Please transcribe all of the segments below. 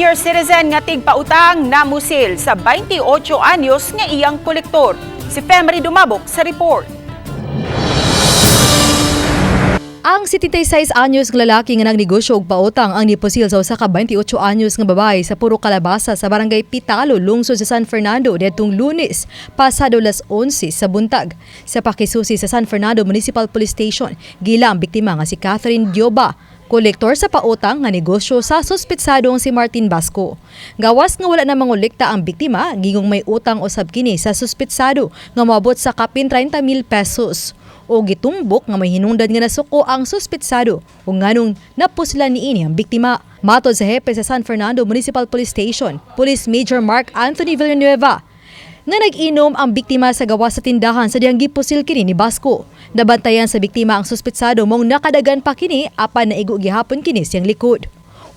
Senior citizen nga tigpautang namusil sa 28 anyos nga iyang kolektor. Si Femery Dumabok sa report. Ang 76 anyos nga lalaki nga nagnegosyo og pautang ang nipusil sa usa ka 28 anyos nga babae sa Puro Kalabasa sa Barangay Pitalo, lungsod sa San Fernando diadtong Lunes, pasado las 11 sa buntag. Sa pakisusi sa San Fernando Municipal Police Station, gila ang biktima nga si Catherine Dioba, kolektor sa pautang nga negosyo sa suspetsadong si Martin Basco. Gawas nga wala na mangolekta ang biktima, gingong may utang usab kini sa suspetsado nga moabot sa kapin 30 mil pesos o gitumbok nga may hinungdan nga nasuko ang suspetsado o nganong napuslan niini ang biktima. Matod sa hepe sa San Fernando Municipal Police Station, Police Major Mark Anthony Villanueva, nga nag-inom ang biktima sa gawas sa tindahan sa diyang gipusil kini ni Basco. Nabantayan sa biktima ang suspetsado mong nakadagan pa kini apan naigo gihapon kini siyang likod.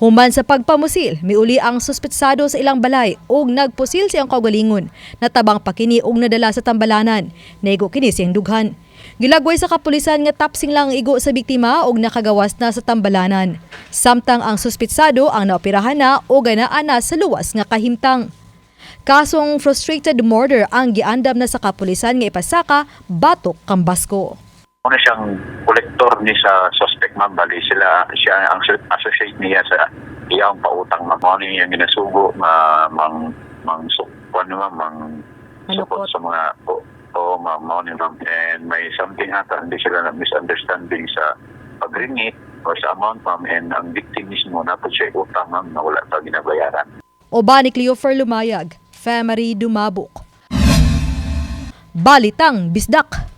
Human sa pagpamusil, miuli ang suspetsado sa ilang balay ug nagpusil siyang kaugalingon. Natabang pa kini ug nadala sa tambalanan. Naigo kini siyang dughan. Gilagway sa kapulisan nga tapsing lang ang igo sa biktima ug nakagawas na sa tambalanan. Samtang ang suspetsado ang naoperahan na o ganaan na sa luwas nga kahimtang. Kasong frustrated murder ang giandam na sa kapulisan nga ipasaka batok kang Basco. Una siyang kolektor ni sa suspect, ma'am, bali sila siya ang associate niya sa iyang pautang, ma'am. Mao ni iyang ginasugo nga mang mang sukwan, ma'am, mang support sa mga o, o ma'am, mao ni, ma'am, and may something hata hindi sila na misunderstanding sa pag-remit or sa amount, ma'am, and ang victim mismo naa pod siya utang, ma'am, na wala pa ginabayaran. Uban ni Cleofer Lumayag, Femery Dumabok. Balitang Bisdak.